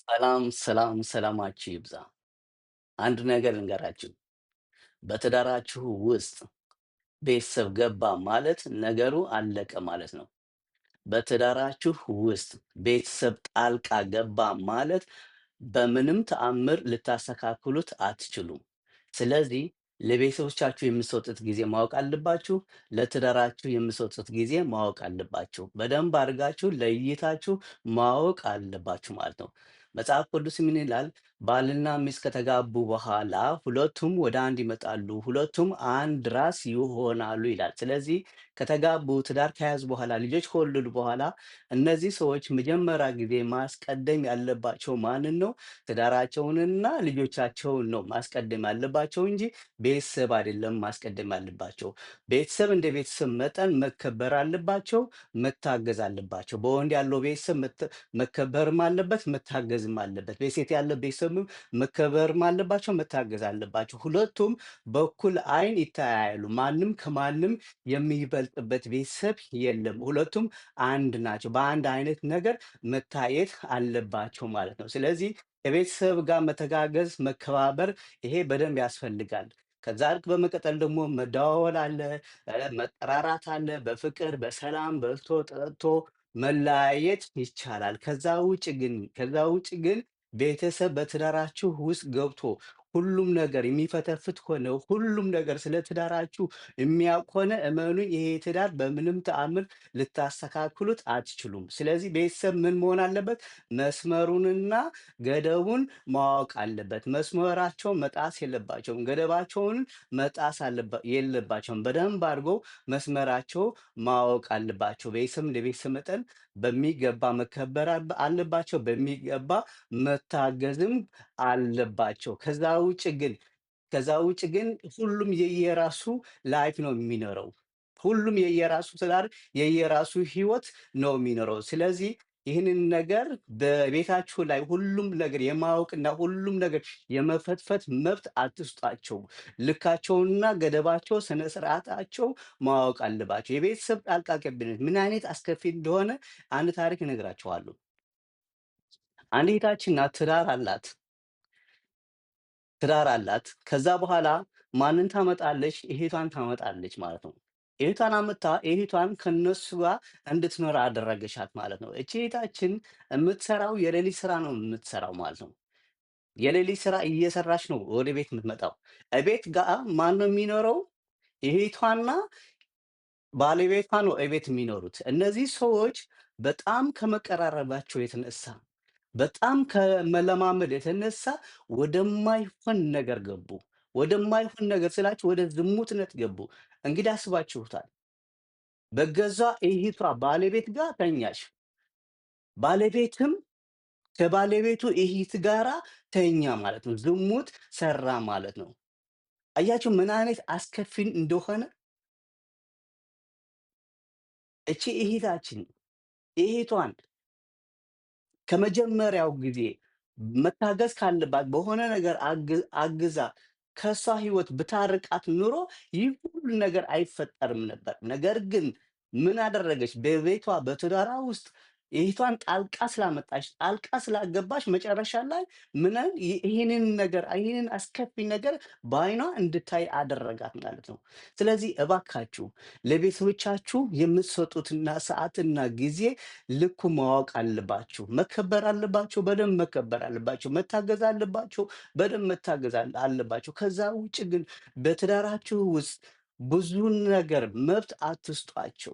ሰላም ሰላም ሰላማችሁ ይብዛ። አንድ ነገር ልንገራችሁ፣ በትዳራችሁ ውስጥ ቤተሰብ ገባ ማለት ነገሩ አለቀ ማለት ነው። በትዳራችሁ ውስጥ ቤተሰብ ጣልቃ ገባ ማለት በምንም ተአምር ልታስተካክሉት አትችሉም። ስለዚህ ለቤተሰቦቻችሁ የምትሰጡት ጊዜ ማወቅ አለባችሁ። ለትዳራችሁ የምትሰጡት ጊዜ ማወቅ አለባችሁ። በደንብ አድርጋችሁ ለይታችሁ ማወቅ አለባችሁ ማለት ነው። መጽሐፍ ቅዱስ ምን ይላል? ባልና ሚስት ከተጋቡ በኋላ ሁለቱም ወደ አንድ ይመጣሉ፣ ሁለቱም አንድ ራስ ይሆናሉ ይላል። ስለዚህ ከተጋቡ፣ ትዳር ከያዙ በኋላ፣ ልጆች ከወለዱ በኋላ እነዚህ ሰዎች መጀመሪያ ጊዜ ማስቀደም ያለባቸው ማንን ነው? ትዳራቸውንና ልጆቻቸውን ነው ማስቀደም ያለባቸው እንጂ ቤተሰብ አይደለም ማስቀደም ያለባቸው። ቤተሰብ እንደ ቤተሰብ መጠን መከበር አለባቸው፣ መታገዝ አለባቸው። በወንድ ያለው ቤተሰብ መከበርም አለበት፣ መታገዝም አለበት። በሴት ያለው ቤተሰብም መከበርም አለባቸው፣ መታገዝ አለባቸው። ሁለቱም በኩል አይን ይተያያሉ። ማንም ከማንም የሚበልጥበት ቤተሰብ የለም። ሁለቱም አንድ ናቸው። በአንድ አይነት ነገር መታየት አለባቸው ማለት ነው። ስለዚህ ከቤተሰብ ጋር መተጋገዝ፣ መከባበር ይሄ በደንብ ያስፈልጋል። ከዛ በመቀጠል ደግሞ መደዋወል አለ፣ መጠራራት አለ። በፍቅር በሰላም በልቶ ጠጥቶ መለያየት ይቻላል። ከዛ ውጭ ግን ቤተሰብ በትዳራችሁ ውስጥ ገብቶ ሁሉም ነገር የሚፈተፍት ሆነ፣ ሁሉም ነገር ስለ ትዳራችሁ የሚያውቅ ሆነ፣ እመኑኝ ይሄ ትዳር በምንም ተአምር ልታስተካክሉት አትችሉም። ስለዚህ ቤተሰብ ምን መሆን አለበት? መስመሩንና ገደቡን ማወቅ አለበት። መስመራቸውን መጣስ የለባቸውም። ገደባቸውን መጣስ የለባቸውም። በደንብ አድርጎ መስመራቸው ማወቅ አለባቸው። ቤተሰብ ለቤተሰብ መጠን በሚገባ መከበር አለባቸው። በሚገባ መታገዝም አለባቸው። ከዛ ውጭ ግን ሁሉም የየራሱ life ነው የሚኖረው። ሁሉም የየራሱ ትዳር፣ የየራሱ ህይወት ነው የሚኖረው። ስለዚህ ይህንን ነገር በቤታችሁ ላይ ሁሉም ነገር የማወቅና ሁሉም ነገር የመፈትፈት መብት አትስጧቸው። ልካቸውንና ገደባቸው፣ ስነ ስርዓታቸው ማወቅ አለባቸው። የቤተሰብ ጣልቃ ገብነት ምን አይነት አስከፊ እንደሆነ አንድ ታሪክ እነግራችኋለሁ። አንድ እህታችን ናት፣ ትዳር አላት። ከዛ በኋላ ማንን ታመጣለች? እህቷን ታመጣለች ማለት ነው። እህቷን አምጥታ እህቷን ከነሱ ጋር እንድትኖር አደረገቻት ማለት ነው። እቺ እህታችን የምትሰራው የሌሊት ስራ ነው የምትሰራው ማለት ነው። የሌሊት ስራ እየሰራች ነው ወደ ቤት የምትመጣው። እቤት ጋር ማን ነው የሚኖረው? እህቷና ባለቤቷ ነው እቤት የሚኖሩት። እነዚህ ሰዎች በጣም ከመቀራረባቸው የተነሳ፣ በጣም ከመለማመድ የተነሳ ወደማይሆን ነገር ገቡ። ወደማይሆን ነገር ስላችሁ ወደ ዝሙትነት ገቡ። እንግዲህ አስባችሁታል። በገዛ እህቷ ባለቤት ጋር ተኛች። ባለቤትም ከባለቤቱ እህት ጋራ ተኛ ማለት ነው። ዝሙት ሰራ ማለት ነው። አያችሁ ምን አይነት አስከፊ እንደሆነ። እቺ እህታችን እህቷን ከመጀመሪያው ጊዜ መታገዝ ካለባት በሆነ ነገር አግዛ ከእሷ ህይወት ብታርቃት ኑሮ ይህ ሁሉ ነገር አይፈጠርም ነበር። ነገር ግን ምን አደረገች? በቤቷ በትዳሯ ውስጥ እህቷን ጣልቃ ስላመጣች፣ ጣልቃ ስላገባች መጨረሻ ላይ ምን ይህንን ነገር፣ ይህንን አስከፊ ነገር በአይኗ እንድታይ አደረጋት ማለት ነው። ስለዚህ እባካችሁ ለቤተሰቦቻችሁ የምትሰጡትና ሰዓትና ጊዜ ልኩ ማወቅ አለባችሁ። መከበር አለባችሁ፣ በደንብ መከበር አለባችሁ። መታገዝ አለባችሁ፣ በደንብ መታገዝ አለባችሁ። ከዛ ውጭ ግን በትዳራችሁ ውስጥ ብዙ ነገር መብት አትስጧቸው።